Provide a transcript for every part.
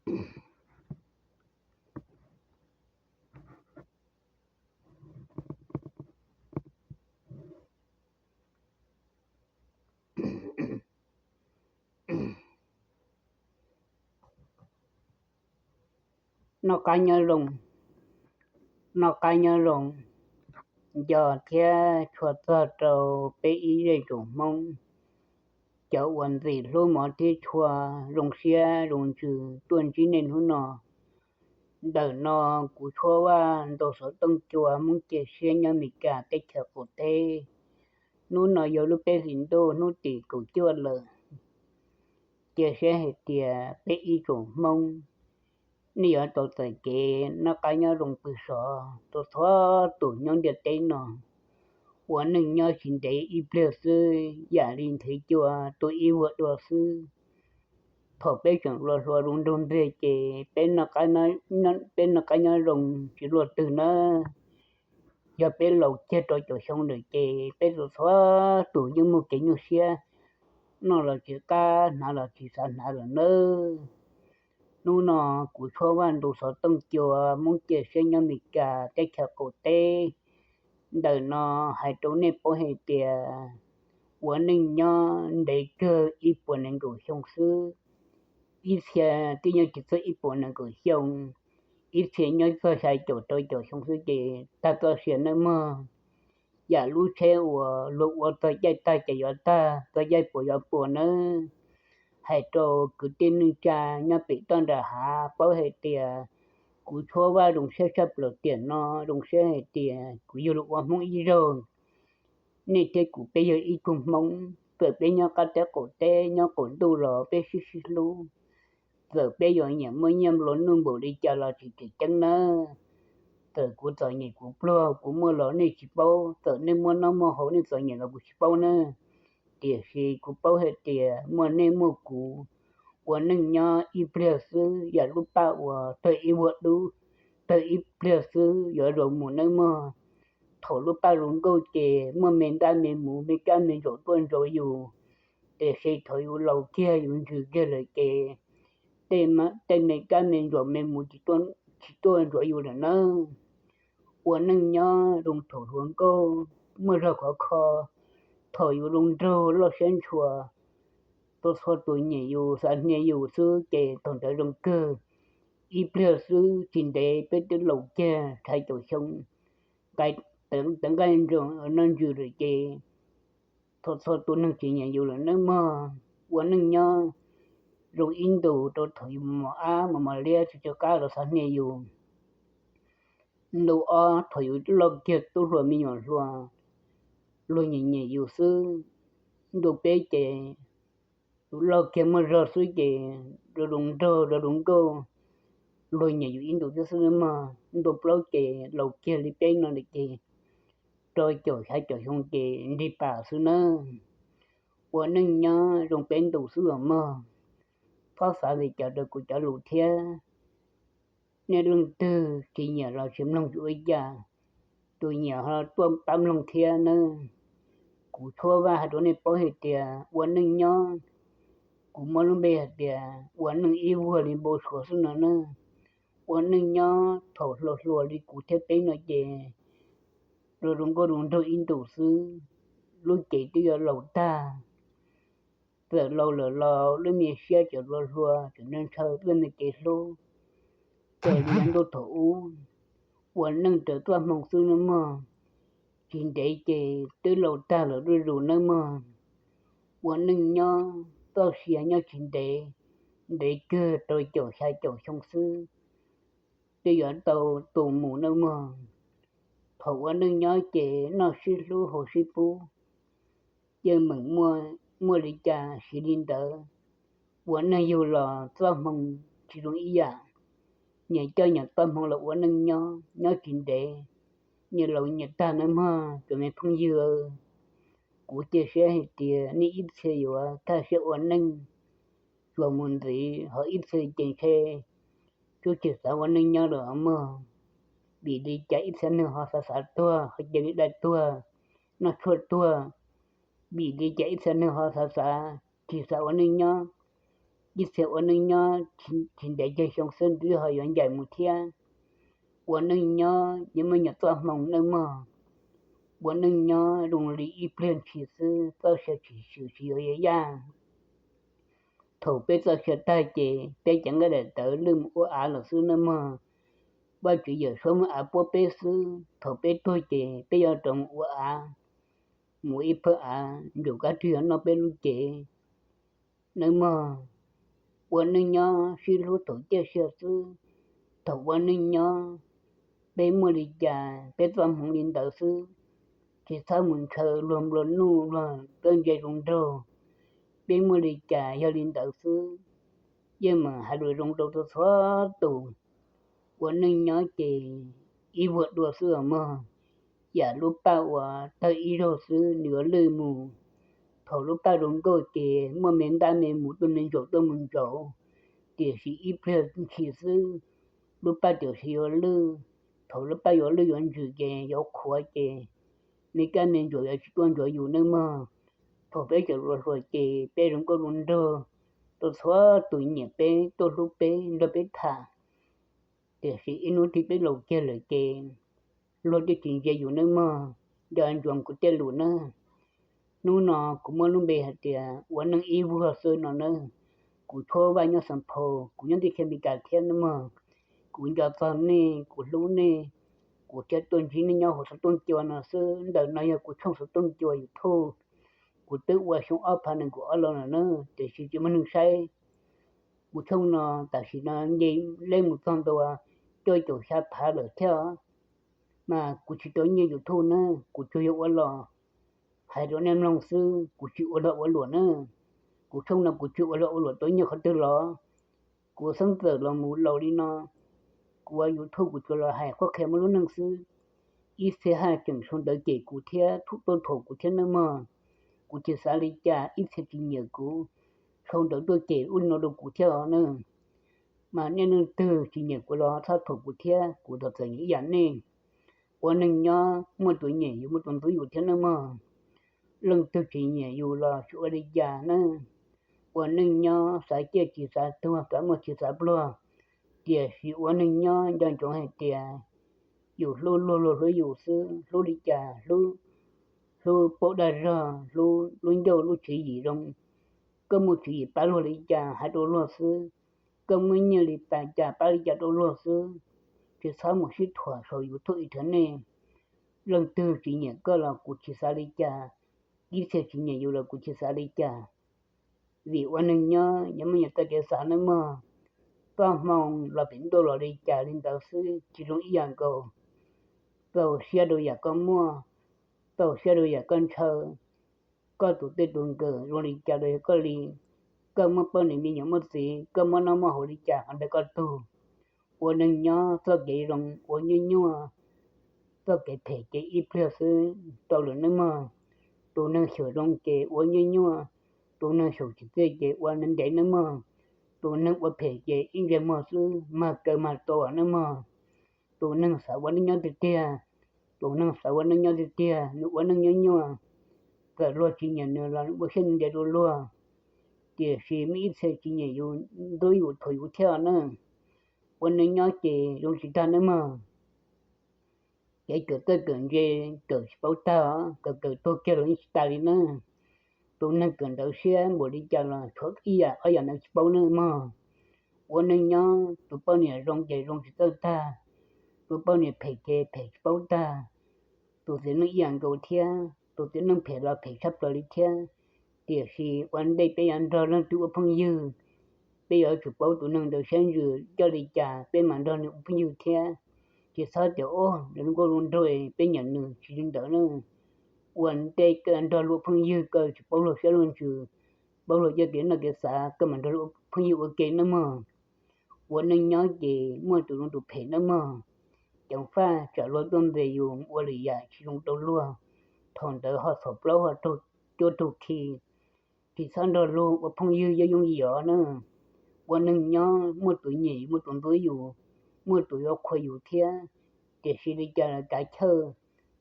Noj qab nyob zoo, noj qab nyob zoo, nco thiab tshua txog rau peb ib zej tsoom Hmoob, cov uas ntxim hlub mov thiab tshua, zoo siab zoo ntsws tuaj ntsib nej hnub no. Ntawm no kuv Tshuab Vaj ntaus xov tooj cua Hmoob cia siab nyob Mes Kas teb chaws qaum teb. Hnub no yog lub peb hlis ntuj hnub tim kaum cuaj lawm. Cia siab hais tias peb ib tsoom Hmoob nej yuav tau txais kev noj qab nyob zoo pw sov, txhua txhua tus nyob ntiaj teb no. Ua neej nyob tsis ntev ib pliag xwb, yam li nthwv cua tu ib vuag dua xwb. Thaum peb tseem hluas hluas zoo nraug ntiag ces peb noj qab nyob zoo tsis luaj twg nawb. Yog peb laus kiag rau caum xyoo lawm ces peb txhua txhua tus yeej muaj kev nyuaj siab, noj los tsis qab, hnav los tsis xav hnav lawm nawb. Hnub no kuv Tshuab Vaj ntaus xov tooj cua Hmoob cia siab nyob Mes Kas teb chaws qaum teb. Ntawm no hais rau nej paub hais tias ua neej nyob ntev kawg ib puas nees nkaum xyoo xwb. Ib txhia twb nyob tsis txog ib puas nees nkaum xyoo, ib txhia nyob txog xya caum rau caum xyoo xwb ces tag txoj sia nawb mog. Yam lub tsheb uas luag ua txog caij tag ces yuav tag, txog caij puas yuav puas nawb. Hais rau kwv tij neej tsa nyob pem toj nram hav paub hais tias kuv Tshuab Vaj zoo siab tshaj plaws tiam no, zoo siab hais tias kuv yug los ua Hmoob ib zaug. Nej thiab kuv peb yog ib tug Hmoob, txawm peb nyob qab teb qaum teb, nyob qaum ntuj los peb sib sib hlub. Txawm peb yuav nyiam muaj nyiaj nplua nuj npaum li cas los tsis tseem ceeb nawb. Txawm kuv txom nyem kuv pluag kuv muaj los nej tsis paub, txawm nej muaj noj muaj haus nej txom nyem los kuv tsis paub nawb. Tiam sis kuv paub hais tias muaj nej muaj kuv, ua neej nyob ib pliag xwb yam lub paj uas tawg ib vuag dub, tawg ib pliag xwb yuav zaum mus nawb mog. Thaum lub paj zoo nkauj ces muaj me ntaj me muv me kab me ntsaum tuaj ntsaum yus, tiam sis thaum yus laus kiag yus ntsws kiag lawm ces tej me kab me ntsaum me muv tsis tuaj ntsaum yus lawm nawb. Ua neej nyob zoo thaum hluas nkauj, muaj zog khov kho, thaum yus zoo nraug loj siab ntshua, txhua txhua tus nyiam yus xav hnia yus xwb ces thaum ntawd zoo kawg. Ib pliag xwb tsis ntev peb twb laus kiag rhais caum xyoo, nqaij, tawv nqaij ntsoo noj ntsws lawm ces txhua txhua tus neeg tsis nyiam yus lawm nawb mog. Ua neej nyob zoo ib ntus rau thaum yus mos ab mos mos liab tsis tso qab los xav hnia yus. Ntu ob thaum yus loj kiag tub hluas me nyuam hluas, luag nyiam nyiam yus xwb. Ntu peb ces yus loj kiag muaj zog xwb ces zoo zoo nraug zoo zoo nkauj, luag nyiam yus ib ntus thiab xwb nawb mog. Ntu plaub ces laus kiag li peb no lawm ces rau caum xya caum xyoo ces nrig pas xwb nawb. Ua neej nyob zoo peb ntus xwb os mog. Txhob xav li cas rau kuv cov lus thiab. Nej leej twg tsis nyiam los tsis mloog tsis ua cas, tus nyiam ho tuaj pab mloog thiab nawb. Kuv Tshuab Vaj hais rau nej paub hais tias ua neej nyob, kuv muab lub npe hais tias ua neej ib vuag li npau suav xwb no nawb. Ua neej nyob thaum hluas hluas li kuv thiab peb no ces zoo zoo nkauj zoo nraug ib ntus xwb, lub cev twb yuav laus tag. Txawm laus lawm los lub me siab tseem hluas hluas, tseem ntshaw ntshaw lub me kev hlub. Raws li yav ntuj thaum ub, ua neej raws txoj hmoo xwb nawb mog. Tsis ntev ces twb laus tag lawm zuj zus nawb mog. Ua neej nyob txoj sia nyob tsis ntev, ntev kawg rau caum xya caum xyoo xwb, twb yuav tau tu mus nawb mog. Thaum ua neej nyob ces noj sib hlub haus sib pub, yeej meem muaj li cas siv li ntawd. Ua neej yug los txoj hmoo tsis zoo ib yam, nyias coj nyias txoj hmoo los ua neej nyob, nyob tsis ntev nyias laus nyias tag nawb mog cov me phooj ywg. Kuv cia siab hais tias nej ib txhia yuav kaj siab ua neej, tsuas mus ntxiv, ho ib txhia ces ntshe tsuas tsis xav ua neej nyob lawm os mog. Vim li cas ib txhia neeg ho xav xav tuag, ho cia li dai tuag, noj tshuaj tuag? Vim li cas ib txhia neeg ho xav xav tsis xav ua neej nyob? ib txhia ua neej nyob tsis ntev ceg xyoo xwb twb ho yuav ncaim mus thiab. Ua neej nyob yeej muaj nyuam txoj hmoo nawb mog. Ua neej nyob zoo li ib pliag ntshis xwb, txoj sia tsis xyw tsis yuav yaj. Thaum peb txoj sia tag ces peb cev nqaij daim tawv lwj mus ua av lawm xwb nawb mog. Vaj tswv yawm suab muab av puab peb xwb, thaum peb tuag ces peb yuav rov mus ua av, mus ib phawj av nrug kab rwg yuav noj peb lub cev nawb mog. Ua neej nyob sib hlub thaum ciaj sia xwb, thaum ua neej nyob peb muaj li cas peb txoj hmoov li ntawd xwb, tsis txhob mus ntshaw luag nplua nuj luag txawj ntse zoo nraug. Peb muaj li cas yog li ntawd xwb, yeej meem hais lus zoo rau txhua tus. Ua neej nyob ces ib vuag dua xwb os mog, yam lub paj uas tawg ib zaug xwb nws yuav lwj mus. Thaum lub paj zoo nkauj ces muaj me ntab me mus tuaj me ntsaum tuaj mus ntsaum, tiam sis ib pliag ntshis xwb lub paj tiam sis yuav lwj. Thaum lub paj yuav lwj yuav ntsws ces yuav qhuav ces me kab me ntsaum yuav tsis tuaj ntsuav yus nawb mog. Thaum peb tseem hluas hluas ces peb zoo nkauj zoo nraug, tau txhua tus nyiam peb tuaj hlub peb nrog peb tham. Tiam sis ib hnub twg peb laus kiag lawm ces luag twb tsis ntsia yus nawb mog. Nco ntsoov kuv tej lus nawb. Hnub no kuv muab lub npe hais tias ua neej ib vuag xwb no nawb. Kuv tshuab vaj nyob Xeev Phaum, kuv nyob teb chaws Amelikas thiab nawb mog. Kuv nco txog nej, kuv hlub nej, kuv thiaj tuaj ntsib nej nyob hauv xov tooj cua no xwb. Ntawm no yog kuv tshooj xov tooj cua YouTube. Kuv twb ua xyoo ob phav nees nkaum ob los lawm na, tiam sis tsis muaj neeg saib. Kuv tshooj no tam sim no nce lej mus txog ntua cuaj caum xya phav lawm thiab. Mas kuv tsis tau nyiaj YouTube na, kuv tsuas yog ua los hais rau nej mloog xwb, kuv tsis ua lag ua luam na. Kuv tshooj no kuv tsis ua lag ua luam tau nyiaj qhov twg los. Kuv xeeb txawm los mus laus li no, kuv ua YouTube kuv tsuas los hais qhuab qhia muaj lub neej xwb. Ib txhia haj tseem sau ntawv cem kuv thiab tuaj thuam kuv thiab nawb mog. Kuv tsis xav li cas, ib txhia tsis nyiam kuv, sau ntawv tuaj cem ub no rau kuv thiab os na. Mas nej leej twg tsis nyiam kuv los txhob thuam kuv thiab, kuv tos txam ib yam nej. Ua neej nyob muaj tus nyiam yus muaj tus ntxub yus thiab nawb mog. Leej twg tsis nyiam yus los tsis ua li cas nawb. Ua neej nyob xav ciaj tsis xav tuag, xav muaj tsis xav pluag, tiam sis ua neej nyob nco ntsoov hais tias yus hlub luag luag hlub yus xwb. Hlub li cas? Hlub, hlub paub dag zog, hlub lub ncauj lub tswv yim zoo. Koj muaj tswv yim pab luag li cas hais rau luag xwb, koj muaj nyiaj li cas pab li cas rau luag xwb, tsis txhob mus sib thuam saum YouTube internet. Leej twg tsis nyiam koj los kuv tsis xav li cas, ib txhia tsis nyiam yus los kuv tsis xav li cas. Vim ua neeg nyob yuav muaj yus txoj kev xav nawb mog. Txoj hmoo los pem ntuj los li cas li ntawd xwb, tsis zoo ib yam nkaus. Txaus siab rau yam koj muaj, txaus siab rau yam koj ntshaw. Koj tus twj tus nkawm zoo li cas los yog koj li. Koj muaj poj niam me nyuam muaj txiv, koj muaj noj muaj haus li cas qhov ntawd koj tug. Ua neeg nyob txoj kev zoo ua nyuaj nyuaj, txoj kev phem ces ib pliag xwb tau lawm nawb mog. Tus neeg xyaum zoo ces ua nyuaj nyuaj, tus neeg xyaum tsis txiaj ces ua ntev nawb mog. Tus neeg ua phem ces ib ntsais muag xwb mag kaw mag tua nawb mog. Tus neeg xav ua neej nyob tiag tiag, tus neeg xav ua neej nyob tiag tiag nws ua neej nyob nyuaj. Txawm luag tsis nyiam nws los ua siab ntev rau luag, tiam sis muaj ib txhia tsis nyiam yus, ntxub yus, thuam yus thiab na. Ua neej nyob ces zoo tsis tag nawb mog. Kev kawm txawj kawm ntse, kawm tsis paub tag, kawm kawm tuag kiag los yeej tsis tas li na. Tus neeg kawm ntawv siab npaum li cas los tshuav ib yam ob yam ntawd tsis paub nawb mog. Ua neej nyob tus poj niam zoo ces zoo tsis txawj tag, tus poj niam phem ces phem tsis paub tag. Tus txiv neej ib yam nkaus thiab, tus txiv neej phem los phem tshaj plaws li thiab. Tiam sis ua ntej peb yuav nrog leej twg ua phooj ywg, peb yuav tsum paub tus neeg ntawd siab ntsws coj li cas peb mam nrog nws ua phooj ywg thiab. Tsis txhob tias ub nws zoo nkauj zoo nraug peb nyiam nws, tsis li ntawd na. Ua ntej koj nrog luag ua phooj ywg koj tsum paub luag siab luag ntsws, paub luag coj kev noj kev xav koj mam nrog luag ua phooj ywg ua ke nawb mog. Ua neej nyob ces muaj tus zoo tus phem nawb mog. Ceev faj tsam luag tuaj ntes yus ua lwm yam tsis zoo rau luag, thaum ntawd ho txhaum plaub ho raug cuab raug khi. Tsis txhob nrog luag ua phooj ywg yooj yooj yim os na. Ua neeg nyob muaj tus nyiam yus muaj tus ntxub yus, muaj tus yuav qhuas yus thiab. Tiam sis li cas los kav chawj,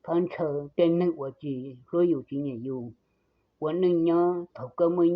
txhob ntshaw tej neeg uas tsis hlub yus tsis nyiam yus. Ua neej nyob thaum koj muaj